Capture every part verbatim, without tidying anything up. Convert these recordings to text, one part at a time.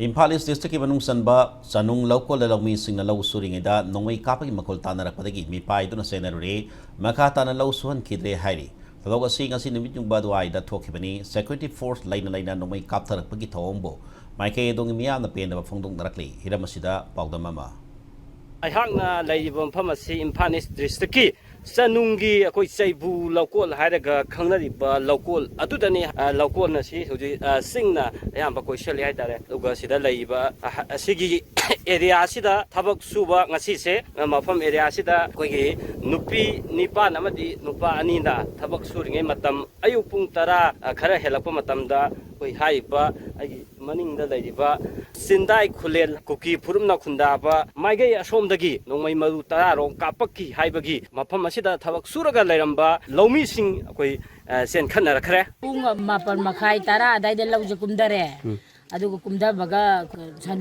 ꯏꯝꯐꯥꯜ ꯏꯁ ꯗꯤꯁꯇ꯭ꯔꯤꯛꯀꯤ ꯃꯅꯨꯡ ꯆꯟꯕ ꯆꯅꯨꯡ ꯂꯧꯀꯣꯜꯗ ꯂꯧꯃꯤꯁꯤꯡꯅ ꯂꯧ ꯁꯨꯔꯤꯉꯩꯗ ꯅꯣꯡꯃꯩ ꯀꯥꯞꯄꯒꯤ ꯃꯈꯣꯜ ꯇꯥꯅꯔꯛꯄꯗꯒꯤ ꯃꯤꯄꯥꯏꯗꯨꯅ ꯆꯦꯟꯅꯔꯨꯔꯦ꯫ ꯃꯈꯥ ꯇꯥꯅ ꯂꯧ ꯁꯨꯍꯟꯈꯤꯗ꯭ꯔꯦ ꯍꯥꯏꯔꯤ꯫ ꯊꯧꯗꯣꯛ ꯑꯁꯤ ꯉꯁꯤ ꯅꯨꯃꯤꯠ ꯌꯨꯡꯕ ꯑꯗꯨꯋꯥꯏꯗ ꯊꯣꯛꯈꯤꯕꯅꯤ꯫ Security force ꯂꯩꯅ ꯂꯩꯅ ꯅꯣꯡꯃꯩ ꯀꯥꯞꯊꯔꯛꯄꯒꯤ ꯊꯧꯑꯣꯡꯕꯨ ꯃꯥꯏꯀꯩ ꯑꯗꯣꯝꯒꯤ ꯃꯤꯌꯥꯝꯅ ꯄꯦꯟꯗꯕ ꯐꯣꯡꯗꯣꯛꯅꯔꯛꯂꯤ꯫ ꯍꯤꯔꯝ ꯑꯁꯤꯗ ꯄꯥꯎꯗꯝ ꯑꯃ꯫ ꯑꯩꯍꯥꯛꯅ ꯂꯩꯔꯤꯕ ꯃꯐꯝ ꯑꯁꯤ ꯏꯝꯐꯥꯜ ꯏꯁ ꯗꯤꯁꯇ꯭ꯔꯤꯛꯀꯤ ꯆꯅꯨꯡꯒꯤ ꯑꯩꯈꯣꯏ ꯆꯩꯕꯨ ꯂꯧꯀꯣꯜ ꯍꯥꯏꯔꯒ ꯈꯪꯅꯔꯤꯕ ꯂꯧꯀꯣꯜ ꯑꯗꯨꯗꯅꯤ꯫ ꯑ, ꯂꯧꯀꯣꯜ ꯑꯁꯤ ꯍꯧꯖꯤꯛ, ꯑ, ꯆꯤꯡꯅ ꯑꯌꯥꯝꯕ ꯀꯣꯏꯁꯜꯂꯤ ꯍꯥꯏꯇꯥꯔꯦ꯫ ꯑꯗꯨꯒ ꯁꯤꯗ ꯂꯩꯔꯤꯕ, ꯑ, ꯑꯁꯤꯒꯤ ꯑꯦꯔꯤꯌꯥ ꯑꯁꯤꯗ ꯊꯕꯛ ꯁꯨꯕ ꯉꯁꯤꯁꯦ, ꯑ, ꯃꯐꯝ ꯑꯦꯔꯤꯌꯥ ꯑꯁꯤꯗ ꯑꯩꯈꯣꯏꯒꯤ ꯅꯨꯄꯤ ꯅꯤꯄꯥꯟ ꯑꯃꯗꯤ ꯅꯨꯄꯥ ꯑꯅꯤꯅ ꯊꯕꯛ ꯁꯨꯔꯤꯉꯩ ꯃꯇꯝ, ꯑꯌꯨꯛ ꯄꯨꯡ ꯇꯔꯥ, ꯑ, ꯈꯔ ꯍꯦꯜꯂꯛꯄ ꯃꯇꯝꯗ ꯑꯩꯈꯣꯏ ꯍꯥꯏꯔꯤꯕ ꯑꯩꯒꯤ ꯃꯅꯤꯡꯗ ꯂꯩꯔꯤꯕ ꯆꯤꯟꯗꯥꯏ ꯈꯨꯂꯦꯟ ꯀꯨꯀꯤ ꯐꯨꯔꯨꯞꯅ ꯈꯨꯟꯗꯥꯕ ꯃꯥꯏꯀꯩ ꯑꯁꯣꯝꯗꯒꯤ ꯅꯣꯡꯃꯩ ꯃꯔꯨ ꯇꯔꯥ ꯔꯣꯝ ꯀꯥꯞꯄꯛꯈꯤ ꯍꯥꯏꯕꯒꯤ ꯃꯐꯝ ꯑꯁꯤꯗ ꯊꯕꯛ ꯁꯨꯔꯒ ꯂꯩꯔꯝꯕ ꯂꯧꯃꯤꯁꯤꯡ ꯑꯩꯈꯣꯏ, ꯑ, ꯆꯦꯟꯈꯠꯅꯔꯛꯈ꯭ꯔꯦ꯫ ꯄꯨꯡ ꯃꯥꯄꯟ ꯃꯈꯥꯏ, ꯇꯔꯥ ꯑꯗꯥꯏꯗ ꯂꯧꯁꯦ ꯀꯨꯝꯊꯔꯦ꯫ ꯎꯝ꯫ ꯑꯗꯨꯒ ꯀꯨꯝꯊꯕꯒ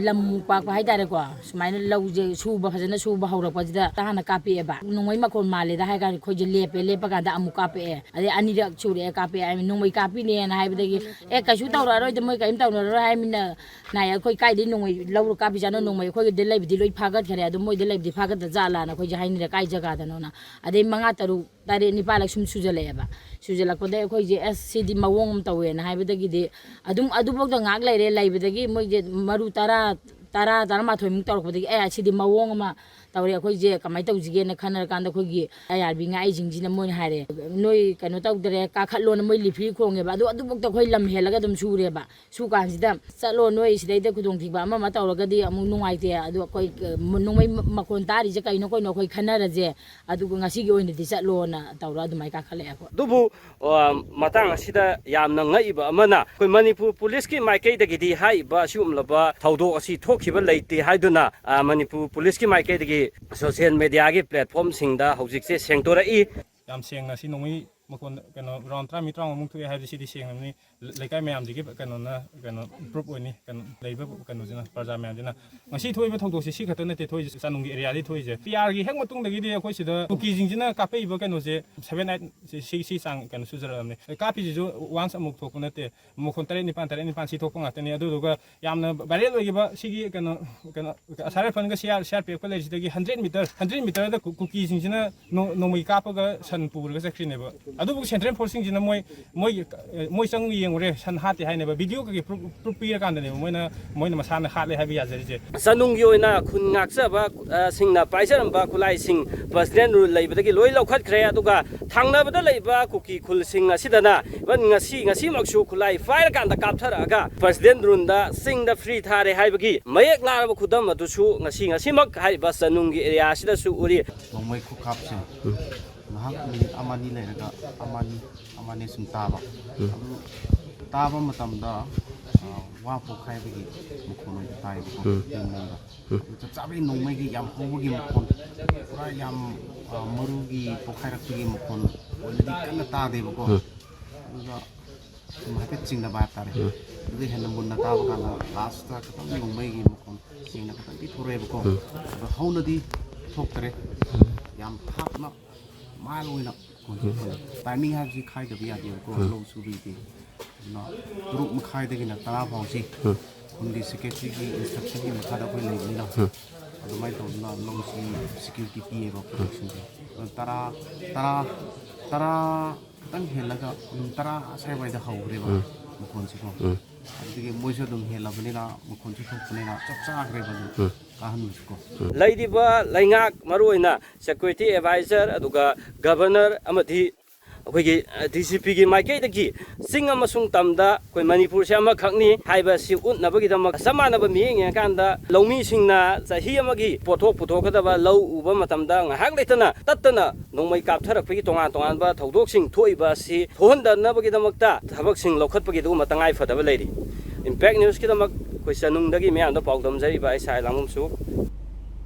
ꯂꯝ ꯄꯥꯛꯄ ꯍꯥꯏꯇꯥꯔꯦꯀꯣ, ꯁꯨꯃꯥꯏꯅ ꯂꯧꯁꯦ ꯁꯨꯕ, ꯐꯖꯅ ꯁꯨꯕ ꯍꯧꯔꯛꯄꯁꯤꯗ ꯍꯥꯟꯅ ꯀꯥꯞꯄꯛꯑꯦꯕ꯫ ꯅꯣꯡꯃꯩ ꯃꯈꯣꯟ ꯃꯥꯜꯂꯦꯗ ꯍꯥꯏ ꯀꯥꯟꯗ ꯑꯩꯈꯣꯏꯁꯦ ꯂꯦꯞꯄꯦ꯫ ꯂꯦꯞꯄ ꯀꯥꯟꯗ ꯑꯃꯨꯛ ꯀꯥꯞꯄꯛꯑꯦ꯫ ꯑꯗꯩ ꯑꯅꯤꯔꯛ ꯁꯨꯔꯛꯑꯦ ꯀꯥꯞꯄꯛꯑꯦ ꯍꯥꯏ꯫ ꯅꯣꯡꯃꯩ ꯀꯥꯞꯄꯤꯅꯦꯅ ꯍꯥꯏꯕꯗꯒꯤ, "ꯑꯦ, ꯀꯩꯁꯨ ꯇꯧꯔꯛꯑꯔꯣꯏꯗ, ꯃꯣꯏ ꯀꯔꯤꯝ ꯇꯧꯅꯔꯔꯣꯏ" ꯍꯥꯏꯃꯤꯅ ꯅꯥꯏ꯫ ꯑꯩꯈꯣꯏ ꯀꯥꯏꯗꯩ ꯅꯣꯡꯃꯩ ꯂꯧꯔ ꯀꯥꯞꯄꯤꯖꯥꯠꯅꯣ? ꯅꯣꯡꯃꯩ ꯑꯩꯈꯣꯏꯒꯤꯗ ꯂꯩꯕꯗꯤ ꯂꯣꯏ ꯐꯥꯒꯠꯈ꯭ꯔꯦ, ꯑꯗꯣ ꯃꯣꯏꯗ ꯂꯩꯕꯗꯤ ꯐꯥꯒꯠꯇ ꯖꯥꯠꯂꯥꯅ ꯑꯩꯈꯣꯏꯁꯦ ꯍꯥꯏꯅꯔꯦ, ꯀꯥꯏ ꯖꯒꯥꯗꯅꯣꯅ꯫ ꯑꯗꯩ ꯃꯉꯥ, ꯇꯔꯨꯛ, ꯇꯔꯦꯠ, ꯅꯤꯄꯥꯜꯂꯛ ꯁꯨꯝ ꯁꯨꯖꯜꯂꯛꯑꯦꯕ꯫ ꯁꯨꯖꯜꯂꯛꯄꯗꯩ ꯑꯩꯈꯣꯏꯁꯦ, "ꯑꯁ, ꯁꯤꯗꯤ ꯃꯑꯣꯡ ꯑꯃ ꯇꯧꯋꯦꯅ" ꯍꯥꯏꯕꯗꯒꯤꯗꯤ ꯑꯗꯨꯝ ꯑꯗꯨꯐꯥꯎꯗ ꯉꯥꯏꯍꯥꯛ ꯂꯩꯔꯦ꯫ ꯂꯩꯕꯗꯒꯤ ꯃꯣꯏꯁꯦ ꯃꯔꯨ ꯇꯔꯥ, ꯇꯔꯥ, ꯇꯔꯥꯃꯥꯊꯣꯏꯃꯨꯛ ꯇꯧꯔꯛꯄꯗꯒꯤ, "ꯑꯦ, ꯁꯤꯗꯤ ꯃꯑꯣꯡ ꯑꯃ ꯇꯧꯔꯦ, ꯑꯩꯈꯣꯏꯁꯦ ꯀꯃꯥꯏꯅ ꯇꯧꯁꯤꯒꯦꯅ" ꯈꯟꯅꯔꯀꯥꯟꯗ ꯑꯩꯈꯣꯏꯒꯤ ꯑꯥꯏ ꯑꯥꯔ ꯕꯤ ꯉꯥꯛꯏꯁꯤꯡꯁꯤꯅ ꯃꯣꯏꯅ ꯍꯥꯏꯔꯦ, "ꯅꯣꯏ ꯀꯩꯅꯣ ꯇꯧꯗ꯭ꯔꯦ, ꯀꯥꯈꯠꯂꯣꯅ" ꯃꯣꯏ ꯂꯤꯐꯤꯔꯤ ꯈꯣꯡꯉꯦꯕ꯫ ꯑꯗꯣ ꯑꯗꯨꯐꯥꯎꯗ ꯑꯩꯈꯣꯏ ꯂꯝ ꯍꯦꯜꯂꯒ ꯑꯗꯨꯝ ꯁꯨꯔꯦꯕ꯫ ꯁꯨ ꯀꯥꯟꯁꯤꯗ, "ꯆꯠꯂꯣ, ꯅꯣꯏ ꯁꯤꯗꯩꯗ ꯈꯨꯗꯣꯡꯊꯤꯕ ꯑꯃ ꯑꯃ ꯇꯧꯔꯒꯗꯤ ꯑꯃꯨꯛ ꯅꯨꯡꯉꯥꯏꯇꯦ꯫ ꯑꯗꯨ ꯑꯩꯈꯣꯏ, ꯑ, ꯅꯣꯡꯃꯩ ꯃ-, ꯃꯈꯣꯟ ꯇꯥꯔꯤꯁꯦ ꯀꯩꯅꯣ ꯀꯩꯅꯣ ꯑꯩꯈꯣꯏ ꯈꯟꯅꯔꯁꯦ, ꯑꯗꯨꯒ ꯉꯁꯤꯒꯤ ꯑꯣꯏꯅꯗꯤ ꯆꯠꯂꯣꯅ" ꯇꯧꯔ ꯑꯗꯨꯃꯥꯏꯅ ꯀꯥꯈꯠꯂꯛꯑꯦ ꯑꯩꯈꯣꯏ꯫ ꯑꯗꯨꯕꯨ, ꯑ, ꯃꯇꯥꯡ ꯑꯁꯤꯗ ꯌꯥꯝꯅ ꯉꯛꯏꯕ ꯑꯃꯅ, ꯑꯩꯈꯣꯏ ꯃꯅꯤꯄꯨꯔ ꯄꯨꯂꯤꯁꯀꯤ ꯃꯥꯏꯀꯩꯗꯒꯤꯗꯤ ꯍꯥꯏꯔꯤꯕ ꯑꯁꯤꯒꯨꯝꯂꯕ ꯊꯧꯗꯣꯛ ꯑꯁꯤ ꯊꯣꯛꯈꯤꯕ ꯂꯩꯇꯦ ꯍꯥꯏꯗꯨꯅ, ꯑ, ꯃꯅꯤꯄꯨꯔ ꯄꯨꯂꯤꯁꯀꯤ ꯃꯥꯏꯀꯩꯗꯒꯤ ꯁꯣꯁꯤꯌꯦꯜ ꯃꯦꯗꯤꯌꯥꯒꯤ ꯄ꯭ꯂꯦꯠꯐꯣꯔꯝꯁꯤꯡꯗ ꯍꯧꯖꯤꯛꯁꯦ ꯁꯦꯡꯗꯣꯔꯛꯏ꯫ ꯌꯥꯝ ꯁꯦꯡꯅ ꯁꯤ ꯅꯣꯡꯃꯩ ꯃꯈꯣꯟ ꯀꯩꯅꯣ ꯔꯥꯎꯟ ꯇꯔꯥ ꯃꯤ ꯇꯔꯥꯃꯉꯥꯃꯨꯛ ꯊꯣꯛꯑꯦ ꯍꯥꯏꯕꯗꯤ ꯁꯤꯗꯤ ꯁꯦꯡꯅꯕꯅꯤ꯫ ꯂꯩꯀꯥꯏ ꯃꯌꯥꯝꯁꯤꯒꯤ ꯀꯩꯅꯣꯅ, ꯀꯩꯅꯣ, ꯄ꯭ꯔꯨꯞ ꯑꯣꯏꯅꯤ꯫ ꯀꯩꯅꯣ, ꯂꯩꯕ ꯀꯩꯅꯣꯁꯤꯅ, ꯄ꯭ꯔꯖꯥ ꯃꯌꯥꯝꯁꯤꯅ꯫ ꯉꯁꯤ ꯊꯣꯛꯏꯕ ꯊꯧꯗꯣꯛꯁꯦ ꯁꯤ ꯈꯛꯇ ꯅꯠꯇꯦ ꯊꯣꯛꯏꯁꯦ, ꯆꯥꯅꯨꯡꯒꯤ ꯑꯦꯔꯤꯌꯥꯗꯤ ꯊꯣꯛꯏꯁꯦ꯫ ꯄꯤ ꯑꯥꯔꯒꯤ ꯍꯦꯛ ꯃꯇꯨꯡꯗꯒꯤꯗꯤ ꯑꯩꯈꯣꯏ ꯁꯤꯗ ꯀꯨꯀꯤꯁꯤꯡꯁꯤꯅ ꯀꯥꯞꯄꯛꯏꯕ ꯀꯩꯅꯣꯁꯦ ꯁꯚꯦꯟ ꯑꯩꯠ ꯁꯤ, ꯁꯤ, ꯁꯤ ꯆꯥꯡ ꯀꯩꯅꯣ ꯁꯨꯖꯔꯛꯑꯕꯅꯤ꯫ ꯀꯥꯞꯄꯤꯁꯤꯁꯨ ꯋꯥꯟꯁ ꯑꯃꯨꯛ ꯊꯣꯛꯄ ꯅꯠꯇꯦ, ꯃꯈꯣꯟ ꯇꯔꯦꯠ ꯅꯤꯄꯥꯟ, ꯇꯔꯦꯠ ꯅꯤꯄꯥꯟ ꯁꯤ ꯊꯣꯛꯄ ꯉꯥꯛꯇꯅꯤ꯫ ꯑꯗꯨꯗꯨꯒ ꯌꯥꯝꯅ ꯚꯥꯏꯔꯦꯜ ꯑꯣꯏꯈꯤꯕ ꯁꯤꯒꯤ ꯀꯩꯅꯣ, ꯀꯩꯅꯣ, Assam ꯔꯥꯏꯐꯜꯒ C R, C R P ꯑꯦꯐꯀ ꯂꯩꯔꯤꯁꯤꯗꯒꯤ ꯍꯟꯗ꯭ꯔꯦꯠ ꯃꯤꯇꯔ, ꯍꯟꯗ꯭ꯔꯦꯠ ꯃꯤꯇꯔꯗ ꯀꯨ-, ꯀꯨꯀꯤꯁꯤꯡꯁꯤꯅ ꯅꯣ-, ꯅꯣꯡꯃꯩ ꯀꯥꯞꯄꯒ ꯁꯟ ꯄꯨꯔꯒ ꯆꯠꯈ꯭ꯔꯤꯅꯦꯕ꯫ ꯑꯗꯨꯕꯨ ꯁꯦꯟꯇ꯭ꯔꯦꯜ ꯐꯣꯔꯁꯁꯤꯡꯁꯤꯅ ꯃꯣꯏ, ꯃꯣꯏ, ꯑꯦ, ꯃꯣꯏ ꯆꯪ ꯌꯦꯡꯉꯨꯔꯦ, ꯁꯟ ꯍꯥꯠꯇꯦ ꯍꯥꯏꯅꯦꯕ꯫ ꯚꯤꯗꯤꯑꯣ ꯀꯩꯀꯩ ꯄ꯭ꯔꯨꯞ, ꯄ꯭ꯔꯨꯞ ꯄꯤꯔꯀꯥꯟꯗꯅꯦꯕ ꯃꯣꯏꯅ, ꯃꯣꯏꯅ ꯃꯁꯥꯅ ꯍꯥꯠꯂꯦ ꯍꯥꯏꯕ ꯌꯥꯖꯔꯤꯁꯦ꯫ ꯆꯅꯨꯡꯒꯤ ꯑꯣꯏꯅ ꯈꯨꯟ ꯉꯥꯛꯆꯕ, ꯑ, ꯁꯤꯡꯅ ꯄꯥꯏꯖꯔꯝꯕ ꯈꯨꯠꯂꯥꯏꯁꯤꯡ ꯄ꯭ꯔꯁꯤꯗꯦꯟ ꯔꯨꯜ ꯂꯩꯕꯗꯒꯤ ꯂꯣꯏ ꯂꯧꯈꯠꯈ꯭ꯔꯦ꯫ ꯑꯗꯨꯒ ꯊꯪꯅꯕꯗ ꯂꯩꯕ ꯀꯨꯀꯤ ꯈꯨꯜꯁꯤꯡ ꯑꯁꯤꯗꯅ ꯏꯚꯟ ꯉꯁꯤ, ꯉꯁꯤꯃꯛꯁꯨ ꯈꯨꯠꯂꯥꯏ ꯄꯥꯏꯔꯀꯥꯟꯗ ꯀꯥꯞꯊꯔꯛꯑꯒ ꯄ꯭ꯔꯁꯤꯗꯦꯟ ꯔꯨꯜꯗ ꯆꯤꯡꯗ ꯐ꯭ꯔꯤ ꯊꯥꯔꯦ ꯍꯥꯏꯕꯒꯤ ꯃꯌꯦꯛ ꯂꯥꯔꯕ ꯈꯨꯗꯝ ꯑꯗꯨꯁꯨ ꯉꯁꯤ, ꯉꯁꯤꯃꯛ ꯍꯥꯏꯔꯤꯕ ꯆꯅꯨꯡꯒꯤ ꯑꯦꯔꯤꯌꯥ ꯑꯁꯤꯗꯁꯨ ꯎꯔꯤ꯫ ꯅꯣꯡꯃꯩ ꯈꯨꯀꯥꯞꯁꯦ ꯎꯝ꯫ ꯉꯥꯏꯍꯥꯛ ꯃꯤꯅꯤꯠ ꯑꯃ ꯑꯅꯤ ꯂꯩꯔꯒ ꯑꯃ ꯑꯅꯤ, ꯑꯃ ꯑꯅꯤ ꯁꯨꯝ ꯇꯥꯕ꯫ ꯎꯝ꯫ ꯑꯗꯨ ꯇꯥꯕ ꯃꯇꯝꯗ, ꯑ, ꯋꯥ ꯄꯣꯛꯈꯥꯏꯕꯒꯤ ꯃꯈꯣꯟ ꯑꯣꯏꯅ ꯇꯥꯏꯕꯀꯣ, ꯎꯝ꯫ ꯌꯨꯝꯂꯣꯝꯗ꯫ ꯎꯝ꯫ ꯑꯗꯨ ꯆꯞ ꯆꯥꯕꯤ ꯅꯣꯡꯃꯩꯒꯤ ꯌꯥꯝ ꯍꯧꯕꯒꯤ ꯃꯈꯣꯟ, ꯄꯨꯔꯥ ꯌꯥꯝ, ꯑ, ꯃꯔꯨꯒꯤ ꯄꯣꯛꯈꯥꯏꯔꯛꯄꯒꯤ ꯃꯈꯣꯟ ꯑꯣꯏꯅꯗꯤ ꯀꯟꯅ ꯇꯥꯗꯦꯕꯀꯣ꯫ ꯎꯝ꯫ ꯑꯗꯨꯒ ꯁꯨꯝ ꯍꯥꯏꯐꯦꯠ ꯆꯤꯡꯅꯕ ꯍꯥꯏꯇꯥꯔꯦ꯫ ꯎꯝ꯫ ꯑꯗꯨꯗꯩ ꯍꯦꯟꯅ ꯃꯨꯟꯅ ꯇꯥꯕ ꯀꯥꯟꯗ ꯂꯥꯁꯇ ꯈꯤꯇꯪ ꯅꯣꯡꯃꯩꯒꯤ ꯃꯈꯣꯟ ꯁꯦꯡꯅ ꯈꯤꯇꯪꯗꯤ ꯊꯣꯔꯛꯑꯦꯕꯀꯣ꯫ ꯎꯝ꯫ ꯑꯗꯣ ꯍꯧꯅꯗꯤ ꯊꯣꯛꯇꯔꯦ꯫ ꯎꯝ꯫ ꯌꯥꯝ ꯊꯥꯞꯅ ꯃꯥꯏꯜ ꯑꯣꯏꯅ ꯈꯣꯟꯁꯦ ꯎꯝ꯫ ꯊꯣꯛꯑꯦ꯫ ꯇꯥꯏꯃꯤꯡ ꯍꯥꯏꯕꯁꯤ ꯈꯥꯏꯗꯕ ꯌꯥꯗꯦꯕꯀꯣ, ꯎꯝ꯫ ꯂꯧ ꯁꯨꯕꯒꯤꯗꯤ꯫ ꯑꯗꯨꯅ ꯇꯔꯨꯛ ꯃꯈꯥꯏꯗꯒꯤꯅ ꯇꯔꯥ ꯐꯥꯎꯁꯤ ꯎꯝ꯫ ꯈꯨꯟꯒꯤ ꯁꯦꯀ꯭ꯔꯦꯇꯔꯤꯒꯤ ꯏꯟꯁꯇ꯭ꯔꯛꯁꯟꯒꯤ ꯃꯈꯥꯗ ꯑꯩꯈꯣꯏ ꯂꯩꯕꯅꯤꯅ, ꯎꯝ꯫ ꯑꯗꯨꯃꯥꯏꯅ ꯇꯧꯗꯅ ꯂꯧꯁꯤ ꯁꯦꯀ꯭ꯌꯨꯔꯤꯇꯤ ꯄꯤꯌꯦꯕ, ꯄ꯭ꯔꯣꯇꯦꯛꯁꯟꯁꯦ꯫ ꯑꯗꯣ ꯇꯔꯥ, ꯇꯔꯥ, ꯇꯔꯥ ꯈꯤꯇꯪ ꯍꯦꯜꯂꯒ ꯄꯨꯡ ꯇꯔꯥ ꯑꯁ꯭ꯋꯥꯏꯋꯥꯏꯗ ꯍꯧꯈ꯭ꯔꯦꯕ ꯎꯝ꯫ ꯃꯈꯣꯟꯁꯤꯀꯣ꯫ ꯎꯝ꯫ ꯑꯗꯨꯗꯒꯤ ꯃꯣꯏꯁꯨ ꯑꯗꯨꯝ ꯍꯦꯜꯂꯕꯅꯤꯅ, ꯃꯈꯣꯟꯁꯨ ꯊꯣꯛꯄꯅꯤꯅ ꯆꯞ ꯆꯥꯈ꯭ꯔꯦꯕ ꯑꯗꯨꯝ ꯎꯝ꯫ ꯀꯥꯍꯟꯕꯁꯤꯀꯣ꯫ ꯎꯝ꯫ ꯂꯩꯔꯤꯕ ꯂꯩꯉꯥꯛ, ꯃꯔꯨꯑꯣꯏꯅ ꯁꯦꯀ꯭ꯌꯨꯔꯤꯇꯤ ꯑꯦꯗꯚꯥꯏꯖꯔ, ꯑꯗꯨꯒ ꯒꯚꯔꯅꯔ ꯑꯃꯗꯤ ꯑꯩꯈꯣꯏꯒꯤ, ꯑ, ꯗꯤ ꯖꯤ ꯄꯤꯒꯤ ꯃꯥꯏꯀꯩꯗꯒꯤ ꯆꯤꯡ ꯑꯃꯁꯨꯡ ꯇꯝꯗ ꯑꯩꯈꯣꯏ ꯃꯅꯤꯄꯨꯔꯁꯦ ꯑꯃꯈꯛꯅꯤ ꯍꯥꯏꯕꯁꯤ ꯎꯠꯅꯕꯒꯤꯗꯃꯛ ꯆꯞ ꯃꯥꯟꯅꯕ ꯃꯤꯠꯌꯦꯡ ꯌꯦꯡꯉꯀꯥꯟꯗ ꯂꯧꯃꯤꯁꯤꯡꯅ ꯆꯍꯤ ꯑꯃꯒꯤ ꯄꯣꯠꯊꯣꯛ ꯄꯨꯊꯣꯛꯀꯗꯕ ꯂꯧ ꯎꯕ ꯃꯇꯝꯗ ꯉꯥꯏꯍꯥꯛ ꯂꯩꯇꯅ ꯇꯠꯇꯅ ꯅꯣꯡꯃꯩ ꯀꯥꯞꯊꯔꯛꯄꯒꯤ ꯇꯣꯉꯥꯟ ꯇꯣꯉꯥꯟꯕ ꯊꯧꯗꯣꯛꯁꯤꯡ ꯊꯣꯛꯏꯕ ꯑꯁꯤ ꯊꯣꯛꯍꯟꯗꯅꯕꯒꯤꯗꯃꯛꯇ ꯊꯕꯛꯁꯤꯡ ꯂꯧꯈꯠꯄꯒꯤ ꯑꯗꯨꯒꯨꯝꯕ ꯇꯉꯥꯏ ꯐꯗꯕ ꯂꯩꯔꯤ꯫ ꯏꯝꯄꯦꯛ ꯅ꯭ꯌꯨꯁꯀꯤꯗꯃꯛ ꯑꯩꯈꯣꯏ ꯆꯅꯨꯡꯗꯒꯤ ꯃꯌꯥꯝꯗ ꯄꯥꯎ ꯗꯝꯖꯔꯤꯕ ꯑꯩ ꯁꯥꯏ ꯂꯥꯡꯕꯝꯁꯨ꯫